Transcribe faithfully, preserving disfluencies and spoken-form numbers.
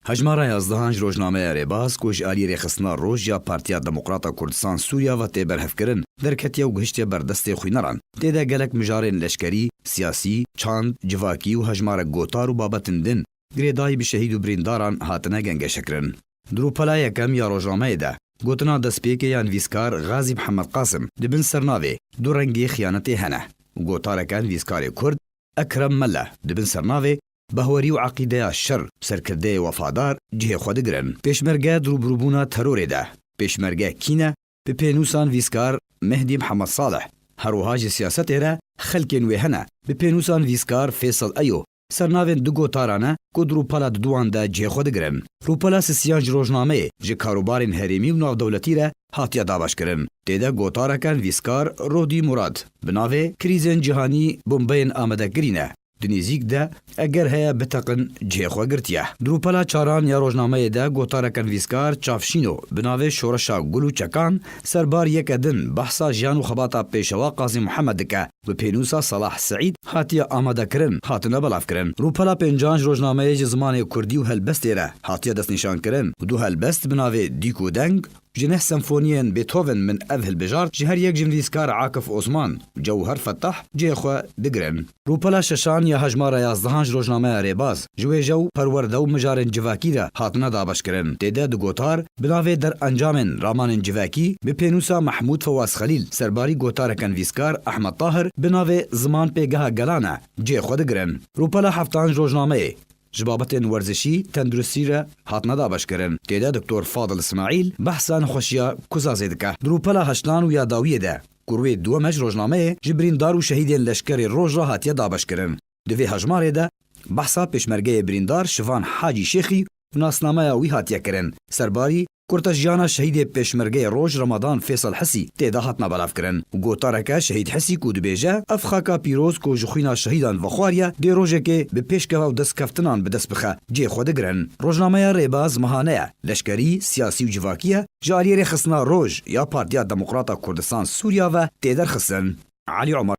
Hejmara yazdehan ji rojnameya Rêbaz ku ji aliyê Rêxistina Roj ya Partiya Demokrata Kurdistan Sûriya ve tê berhevkirin, derketiye û gihiştiye ber destê xwîneran. Tê de gelek mijarên leşkerî, siyasî, çand, civakî û hejmarek gotar û babetên din girêdayî bi şehîd û birîndaran hatine gengeşekirin. Di rûpela yekem ya rojnameyê de, gotina destpêkê ya nivîskar Xazî Mihemed Qasim di bin sernavê Du rengê xiyanetê hene û gotareke nivîskarê Kurd Ekrem Mele di bin sernavê Behwerî û eqîdeya şer, serkirdeyê wefadar cihê xwe digirin. Pêşmerge di rûbirûbûna terorê de, pêşmerge kî ne? Bi pênûsa nivîskar Mehdî Mihemed Salih, her wiha ji siyasetê re xelkên wê hene, bi pênûsa nivîskar Fêsal Eyo, sernavên du gotara ne ku di rûpela diduwan de cihê xwe digirin. Rûpela sisiyan ji rojnameyê, ji karûbarên herêmî û navdewletî re hatiye dabeşkirin. Tê de gotareke nivîskar Rodî Murad bi navê Krîzên cîhanî bombeyên amadekirî ne. Di nêzîk de eger heye biteqin cihê xwe girtiye. Di rûpela çaran ya rojnameyê de gotareke nivîskar Çavşîno bi navê Şoreşa Gul û Çekan serbar yeke din behsa jiyan û xebata pêşewa Qazî Mihemed dike. Bi pênûsa Salah Seîd hatiye amadekirin, hatine belavkirin. Rûpela pêncan ji rojnameyê ji zimanê kurdî û helbestê re hatiye destnîşankirin û du helbest bi navê Dîk û Deng, ji neh senfoniyên Beethoven min ev hilbijart, ji her yek ji nivîskar Akif Osman, Cewher Fettah cihê xwe digirin. Rûpela şeşan ya hejmara yazdehan ji rojnameya Rêbaz, ji wêje û perwerde û mijarên civakî re hatine dabeşkirin. Tê de du gotar bi navê Derencamên ramanên civakî bi pênûsa Mehmûd Fewaz Xelîl, serbarî gotareke nivîskar Ehmed Tahir bi navê Ziman pêgeha gelan e, cihê xwe digirin. Rûpela heftan ji rojnameyê ji babetên werzişî, tenduristî re hatine dabeşkirin. Tê de Doktor Fadil Îsmaîl behsa nexweşiya Kuzazê dike. Di rûpela heştan û ya dawiyê de, ku rûyê duwem e ji rojnameyê, ji birîndar û şehîdên leşkerê Roj re hatiye dabeşkirin. Di vê hejmarê de behsa pêşmergeyê birîndar Şivan Hacî Şêxî û nasnameya wî hatiye kirin. Serbarî kurtejiyana şehîdê pêşmergeyê Roj Remadan Fêsal Hisî tê de hatina belavkirin û gotareke Şehîd Hisî ku dibêje, ev xaka pîroz ku ji xwîna şehîdan vexwariye, dê rojekê bi pêşkeva û destkeftinan bi dest bixe, cihê xwe digirin. Rojnameya Rêbaz mehane ye, leşkerî, siyasî û civakî ye, ji aliyê Rêxistina Roj ya Partiya Demokrata Kurdistan Sûriya ve tê derxistin. Elî Omer.